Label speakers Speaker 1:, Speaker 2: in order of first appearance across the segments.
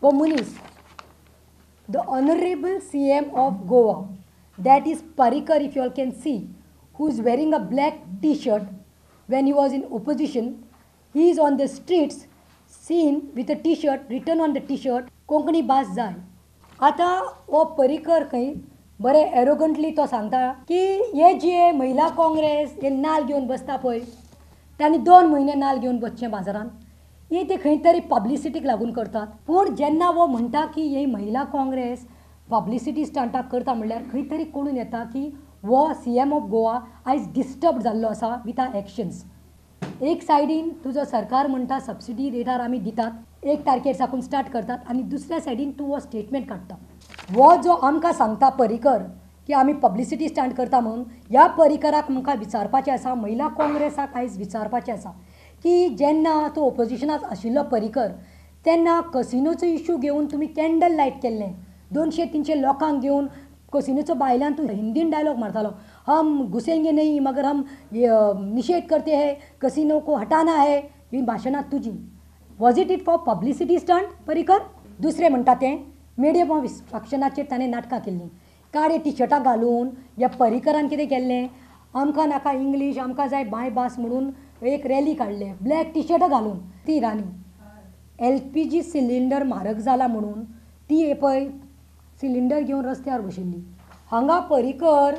Speaker 1: हो मनीस, the honourable CM of Goa, that is Parrikar, if you all can see, who is wearing a black T-shirt when he was in opposition. He is on the streets seen with a T-shirt, written on the T-shirt, Konkani भास जाय. आतां हो पर्रीकर खंय बरें एरोगंटली तो सांगता की हे जे महिला काँग्रेस हे नाल घेवन बसता पळय, तांणी 2 म्हयने नाल घेवन बसचें बाजारान, हे ते खंय तरी पब्लिसिटीक लागून करतात. पूण जेन्ना हो म्हणटा की ही महिला काँग्रेस पब्लिसिटी स्टंटाक करता, म्हणल्यार खंय तरी कळून येता की हो सी एम ऑफ गोवा आयज डिस्टर्ब जाल्लो आसा विथ are actions. एक सायडीन तुजो सरकार म्हणटा सबसिडी रेटार आमी दितात, 1 तारखेर साकून स्टार्ट करतात, आनी दुसऱ्या सायडीन तूं हो स्टेटमेंट काडटा. हो जो आमकां सांगता पर्रीकर की आमी पब्लिसिटी स्टंट करता म्हणून, ह्या पर्रीकराक आमकां विचारपाचें आसा, महिला काँग्रेसाक आयज विचारपाचें आसा की जेन्ना तूं ओपोजिशनाक आशिल्लो पर्रीकर तेन्ना कसिनोचो इशू घेवन तुमी कॅन्डल लायट केल्लें, 200-300 लोकांक घेवन कसिनोचो भायल्यान तूं हिंदीन डायलॉग मारतालो, हम घुसेंगे नहीं मगर हम निषेध करते हैं, कसिनो को हटाना है, ही भाशणां तुजी. Was it it for publicity stunt Parrikar? दुसरें म्हणटा तें मिडियम ऑफ इन्स्ट्रक्शनाचेर ताणें नाटकां केल्लीं, काळे टिशर्टां घालून ह्या पर्रीकरान कितें केल्लें, आमकां नाका इंग्लीश, आमकां जाय मायभास म्हणून एक रॅली काडले, ब्लॅक टिशर्टां घालून. ती राणी LPG cylinder म्हारग जाला म्हणून ती हे पळय सिलिंडर घेवन रस्त्यार बशिल्ली. हांगा पर्रीकर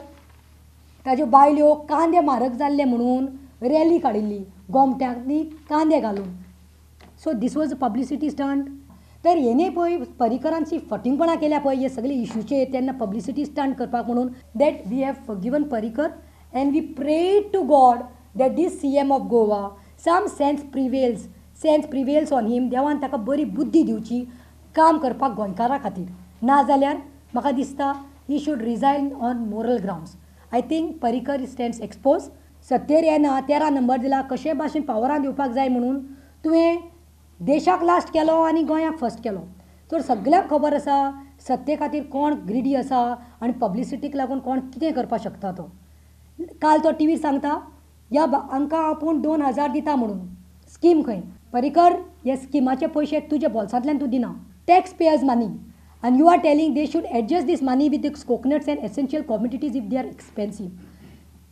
Speaker 1: ताज्यो बायल्यो कांदे म्हारग जाल्ले म्हणून रॅली काडिल्ली गोमट्यांनी कांदे घालून. So this was a publicity stunt. तर हेणे पळय पर्रीकरान जी फटींगपणां केल्या पळय हे सगळे इशूचेर तेन्ना पब्लिसिटी स्टंट करपाक म्हणून, that we have given Parrikar and we pray to God that this CM of Goa some sense prevails, sense prevails on him. देवान ताका बरी बुद्धी दिवची काम करपाक गोंयकारां खातीर, नाजाल्यार म्हाका दिसता he should resign on moral grounds. I think Parrikar stands expose. सत्तेर येना, 13 नंबर दिला, कशे भाशेन पावरान दिवपाक जाय म्हणून तुवें देशाक लास्ट केलो आनी गोंयाक फर्स्ट केलो. तर सगळ्यांक खबर आसा सत्ते खातीर कोण ग्रिडी आसा आनी पब्लिसिटीक लागून कोण कितें करपाक शकता. तो काल तो टिवीर सांगता ह्या आमकां आपूण 2000 दिता म्हणून, स्कीम खंय. पर्रीकर हे स्किमाचे पयशे तुज्या बोल्सांतल्यान तूं दिना, टॅक्स पेयर्स मनी, आनी you are telling they should adjust this money with the coconuts and essential commodities if they are expensive.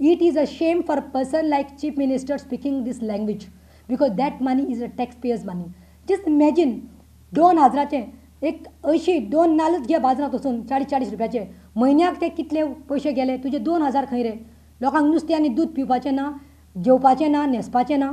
Speaker 1: It is a shame for a person like Chief Minister speaking this language, because that money is a taxpayers money. Just imagine 2000 एक अंयशीं 2 नालच घे बाजारांत वचून 40-40 रुपयाचे, म्हयन्याक ते कितले पयशे गेले तुजे 2000 खंय रे. लोकांक नुस्तें आनी दूद पिवपाचें ना, जेवपाचें ना, न्हेसपाचें ना.